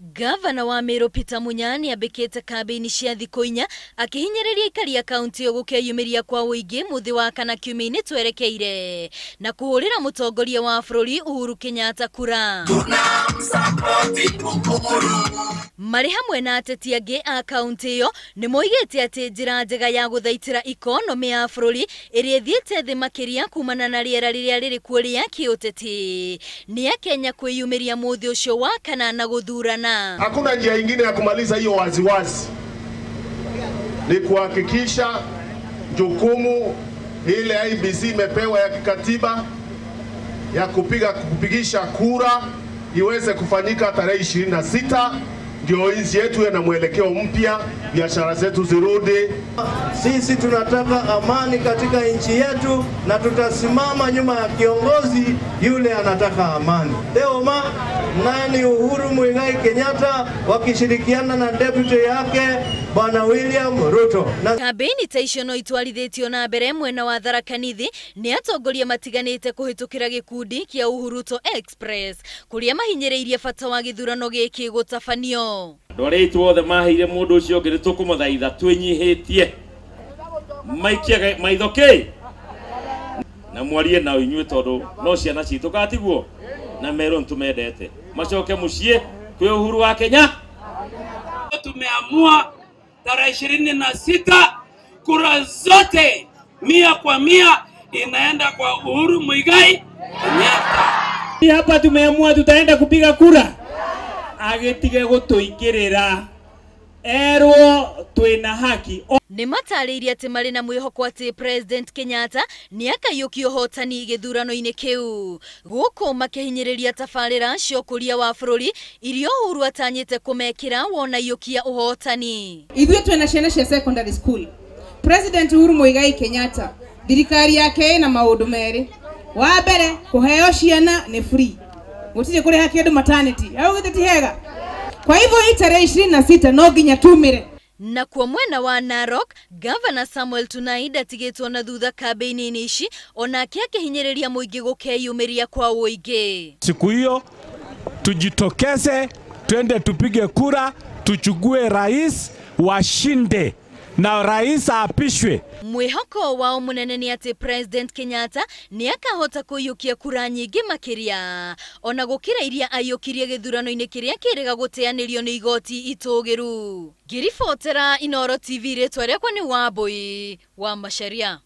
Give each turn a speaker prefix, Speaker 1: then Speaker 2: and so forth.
Speaker 1: Gavana wa Meru Peter Munya nĩambĩkĩte kambĩini cia thikũ inya akĩhinyĩrĩria aikari a kaunti ĩyo gũkeyumĩria kwa ũingĩ mũthĩ wa kana kiumia-inĩ twerekeire na kũhũrĩra mũtongoria wa bũrũri Uhuru Kenyatta kura. Marĩ hamwe na ateti angĩ a kaunti ĩyo nĩmoigĩte atĩ njĩra njega ya gũthaitĩra ikonomĩ ya bũrũri ĩrĩa ĩthiĩte thĩ makĩria kumana na rĩera rĩrĩa rĩrĩ kuo rĩa kĩũteti nĩ Akenya kwĩyumĩria mũthĩ ũcio wa kana na gũthurana.
Speaker 2: Hakuna njia ingine ya kumaliza hiyo waziwazi, ni kuhakikisha jukumu ile IEBC imepewa ya kikatiba ya kupigisha kura iweze kufanyika tarehe 26, ndio nchi yetu ina mwelekeo mpya, biashara zetu zirudi.
Speaker 3: Sisi tunataka amani katika nchi yetu na tutasimama nyuma ya kiongozi yule anataka amani. Leo nani Uhuru Muigai Kenyatta wakishirikiana na deputy yake Bwana William Ruto.
Speaker 1: Na kambĩini ta icio no itwarithĩtio na mbere mwena wa Tharaka Nithi nĩ atongoria matiganĩte kũhĩtũkĩra gĩkundi kĩa Uhuruto Express kũrĩa mahinyĩrĩirie bata wa gĩthurano gĩkĩ gũtabanio.
Speaker 4: Andũ arĩa aitũ othe maheire mũndũ ũcio ũngĩ nĩtũkũmũthaitha twĩnyihĩtie maikie maitho kĩ na mwarie nao inyuĩ tondũ no ciana citũ katiguo na merwo nĩtũmendete macoke mũciĩ kwĩ Uhuru wa Kenya.
Speaker 5: Tumeamua tarehe 26 kura zote 100% inaenda kwa Uhuru Muigai Kenyatta.
Speaker 6: Hapa tumeamua tutaenda kupiga kura agitige gutuingirira erwo twina haki.
Speaker 1: Nĩ matarĩirie atĩ marĩ na mwĩhoko atĩ President Kenyatta nĩ akaiyũkia ũhotani gĩthurano-inĩ kĩu gũkũ makĩhinyĩrĩria tabarĩra cia ũkũria wa bũrũri iria Uhuru atanyĩte kũmekĩra wona iyũkia ũhotani.
Speaker 7: Ithuĩ twĩna ciana cia secondary school. President Uhuru Muigai Kenyatta thirikari yake ĩna maũndũ merĩ. Wa mbere kũheo ciana nĩ free, gũtirĩ kũrĩha kĩndũ maternity au githĩ ti hega? Kwa hivyo hii tarehe 26 no nginya tumire.
Speaker 1: Na kwa mwena wa Narok, Governor Samuel Tunai ndatigĩtwo na thutha kambĩini-inĩ ici onake akĩhinyĩrĩria mũingĩ gũkeyumĩria kwa ũingĩ.
Speaker 8: Siku hiyo tujitokeze, twende tupige kura, tuchugue rais washinde na rais aapishwe.
Speaker 1: Mwĩhoko wao mũnene nĩ atĩ President Kenyatta nĩ akahota kũiyũkia kura nyingĩ makĩria ona gũkĩra iria aiyũkirie gĩthurano-inĩ kĩrĩa kĩrĩga gũteanĩrio nĩ igoti itũgĩru. Ngĩribotera Inooro TV rĩtwa rĩakwa nĩ Wambui wa Macharia.